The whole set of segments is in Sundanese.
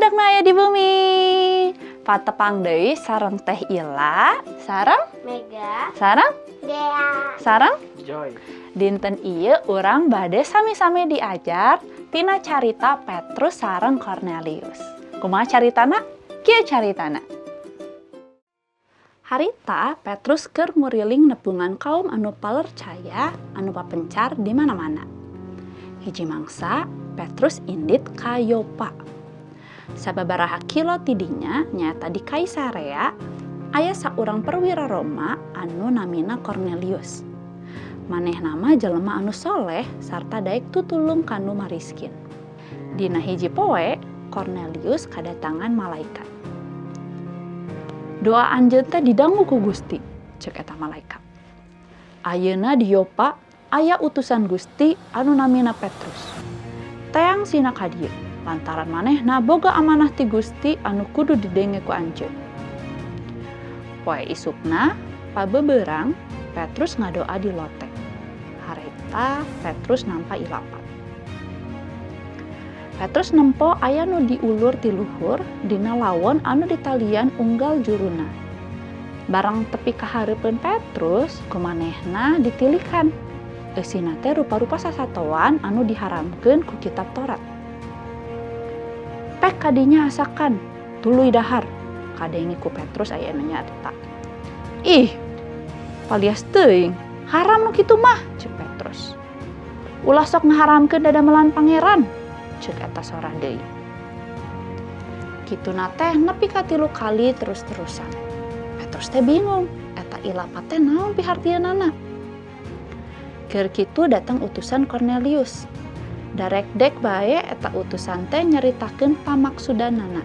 Barudak nu aya di bumi. Patepang deui sareng Teh Ila, sareng Mega. Sareng Dea. Sareng Joy. Dinten ieu urang bade sami-sami diajar tina carita Petrus sareng Cornelius. Kumaha caritana? Kieu caritana. Harita Petrus keur nguriling nepungan kaum anu palercaya anu papencar di mana-mana. Hiji mangsa Petrus indit ka Yopa. Sababaraha kilo ti dinya, nyaeta di Kaisarea, aya saurang perwira Roma anu namina Cornelius. Manehna mah jelema anu soleh sarta daek tutulung ka nu mariskin. Dina hiji poe Cornelius kadatangan malaikat. "Doa anjeun teh didangu ku Gusti," cek eta malaikat. "Ayeuna di Yopa aya utusan Gusti anu namina Petrus. Teang sina ka dieu, lantaran manehna boga amanah ti Gusti anu kudu didenge ku anjeun." Poe isukna, pabeberang, Petrus ngadoa di loteng. Harita Petrus nampa ilapat. Petrus nempo aya nu diulur ti luhur dina lawon anu ditalian unggal juruna. Barang tepi ka hareupeun Petrus, ku manehna ditilikan. Eusina teh rupa-rupa sasatoan anu diharamkeun ku kitab Torat. "Pek kadinya asakan, tuluy dahar," kadenge ku Petrus aya nu nyarita. "Ih, palias teuing, haram nu kitu mah," cek Petrus. "Ulah sok ngaharamkeun dadamelan Pangeran," cek eta sora deui. Kituna teh nepi ka 3 kali terus-terusan. Petrus teh bingung, eta ilapat teh naon pihartieunana. Keur kitu datang utusan Cornelius. Darekdek bae eta utusan teh nyaritakeun pamaksudanana.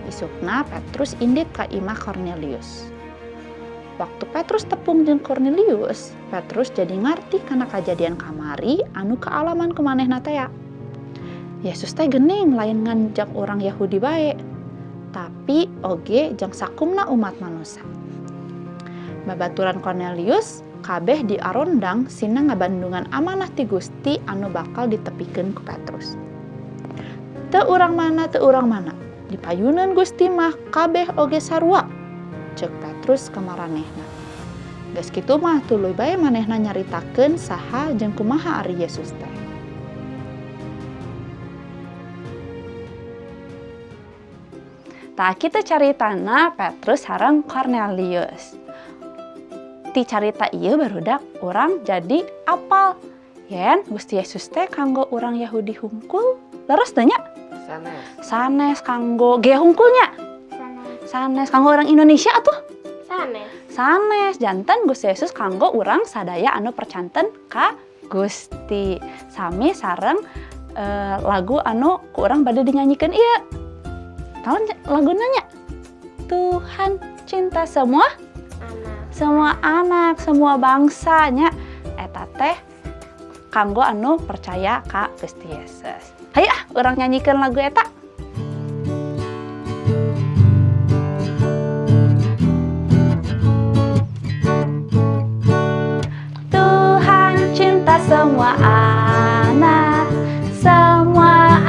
Isukna Petrus indit ka imah Cornelius. Waktu Petrus tepung jeung Cornelius, Petrus jadi ngarti kana kajadian kamari anu kaalaman ku manehna teh ya. Yesus teh gening lain ngan jang urang Yahudi bae, tapi oge jang sakumna umat manusia. Babaturan Cornelius kabeh diarondang sina ngabandungan amanah ti Gusti anu bakal ditepikeun ku Petrus. "Teu urang mana, teu urang mana, dipayuneun Gusti mah kabeh oge sarua," cek Petrus ka maranehna. Geus kitu mah tuluy bae manehna nyaritakeun saha jeung kumaha ari Yesus teh. Tah kitu caritana Petrus sareng Cornelius. Ti carita ieu, barudak, urang jadi apal yen Gusti Yesus teh kanggo urang Yahudi hungkul, leres teu nya? Sanes. Sanes. Kanggo ge hungkul nya? Sanes. Sanes. Kanggo orang Indonesia atuh? Sanes. Sanes. Janten Gusti Yesus kanggo urang sadaya anu percanten ka Gusti. Sami sareng lagu anu ku urang bade dinyanyikeun ieu. Tahu laguna nya? Tuhan cinta semua anak. Semua anak, semua bangsanya. Eta teh kanggo anu percaya ka Gusti Yesus. Hayu ah, urang nyanyikan lagu eta. Tuhan cinta semua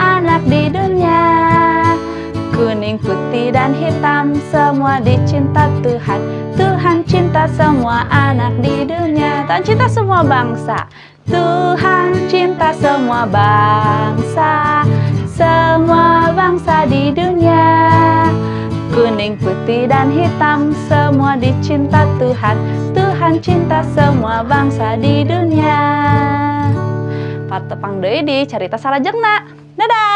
anak di dunia. Kuning, putih, dan hitam, semua dicinta Tuhan. Tuhan cinta semua anak di dunia. Tuhan cinta semua bangsa. Tuhan cinta semua bangsa di dunia. Kuning, putih, dan hitam, semua dicinta Tuhan. Tuhan cinta semua bangsa di dunia. Patepang deui di carita salajengna. Dadah!